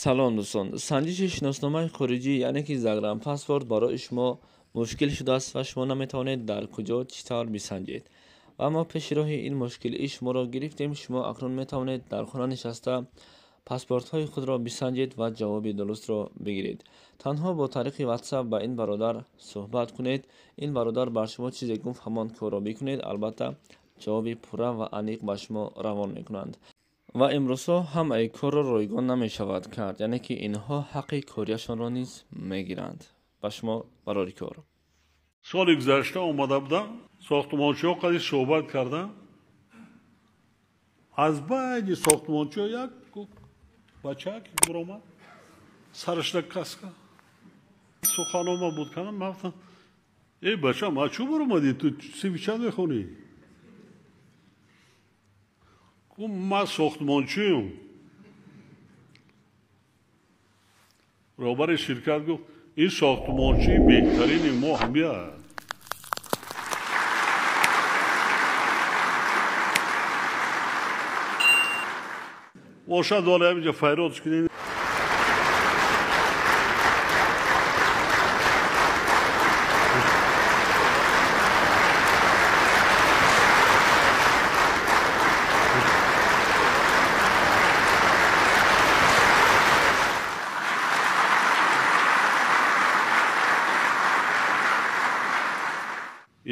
Салом дӯстон, санҷиши шиносномаи хориҷӣ, яъне ки загранпаспорт барои шумо мушкил шудааст ва шумо наметавонед дар куҷо чӣ тавр бисанҷед. Ва мо пеши роҳи ин мушкилии шуморо гирифтем. Шумо акнун метавонед дар хона нишаста паспортҳои худро бисанҷед ва ҷавоби дурустро бигиред. Танҳо бо тариқи WhatsApp ба ин бародар суҳбат кунед. Ин бародар бар шумо чизе гуфт, ҳамон корро бикунед. Албатта ҷавоби пурра ва аниқ ба шумо равон мекунанд. Ва имрӯзҳо ҳамаи корро ройгон намешавад кард, яъне ки инҳо ҳаққи кориашонро низ мегиранд. Ба шумо барори кор. Соли гузашта омада будам, сохтмончиҳо қади суҳбат кардам. Аз байни сохтмончиҳо як бачак буромад, сарашда каска. Суханома буд кардам, ман гуфтам: эй бачам, а чӯ буромадӣ? Ту синфи чанд мехонӣ? Гуфт: ман сохтмончиюм. Роҳбари ширкат гуфт: ин сохтмончии беҳтарини мо ҳамия. Бошад, ҳоло ҳаминҷа файрод кунем.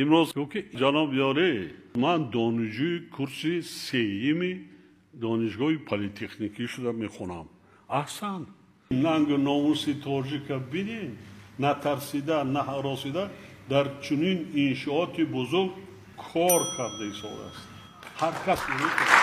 Имрӯз гуфт ки ҷаноб ёрӣ, ман донишҷӯи курси сеюми донишгоҳи политехникӣ шуда мехонам. Аҳсан, нангу номуси тоҷика бинед, натарсида, наҳаросида дар чунин иншооти бузург кор карда истодааст. Ҳар кас наметавонад.